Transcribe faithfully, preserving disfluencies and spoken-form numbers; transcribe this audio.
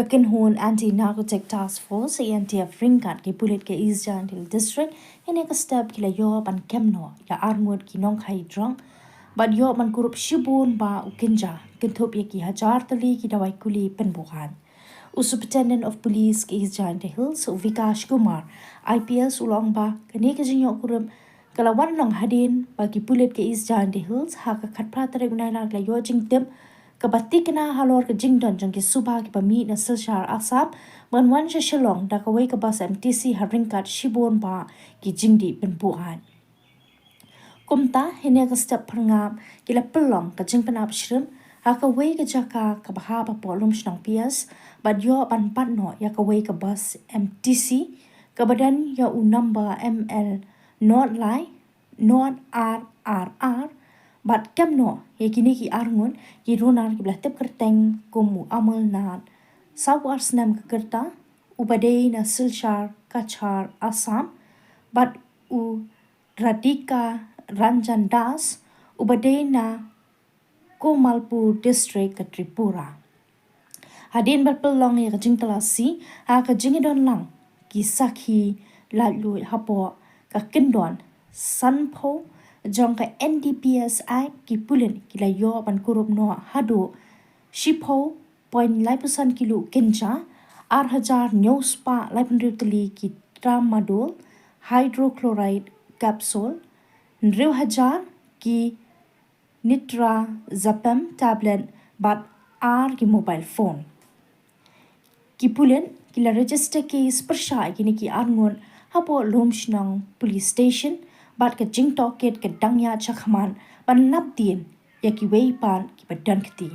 Kynhun Anti Narcotic Task Force, A N T F, ryngkat ki pulit ka East Jaintia Hills District, hynne ka step ki la ïoh ban kem noh ïa arngut ki nongkhaïi drok bad ïoh ban kurup shibun bah u kynja, kynthup ïa ki hajar tylli ki dawai kuli pynbuaid. U Superintendent of Police ka East Jaintia Hills, u Vikash Kumar, I P S, u la ong ba kane ka jingïoh kurup ka la wan long hadien ba ki pulit ka East Jaintia Hills ha ka khatphra tarik u Nailar ki la ïoh jingtip kaba thikna halor ka jingdon jong ki suba kiba mih na Silchar, Assam, ban wan sha Shillong da kawei ka bus M T C ha ryngkat shibun bah ki jingdih pynbuaid. Kumta, hynne ka step phyrngab ki la pynlong ka jingpynap shrim ha kawei ka jaka kaba hap hapoh Lumshnong P S, bad ïoh ban bat noh ïa kawei ka bus M T C kaba don ïa u number M L nod lai nod ar ar ar, bad kem noh ïa kine ki arngut ki runar kiba la tip kyrteng kum u Amarnath, saw phew ar snem ka rta, uba dei na Silchar, Cachar, Assam, bad u Radhika Ranjan Das, uba dei na Kamalpur District ka Tripura. Hadien ba la pynlong ïa ka jingtalasi, ha ka jingdon lang ki sakhi laitluid hapoh ka kyndon sanphew jong ka N D P S Act, ki pulit ki la ïoh ban kurup noh haduh shiphew point laiphew san kilo kynja, ar hajar hynñiew spah laiphew hynriew tylli ki tramadol hydrochloride capsule, hynriew hajar ki nitrazepam tablet, bad ar ki mobile phone. Ki pulit ki la register case pyrshah ïa kine ki arngut hapoh Lumshnong Police Station, bad ka jingtohkit ka dang ïaid shakhmat ban lap dien ïa kiwei pat kiba don kti.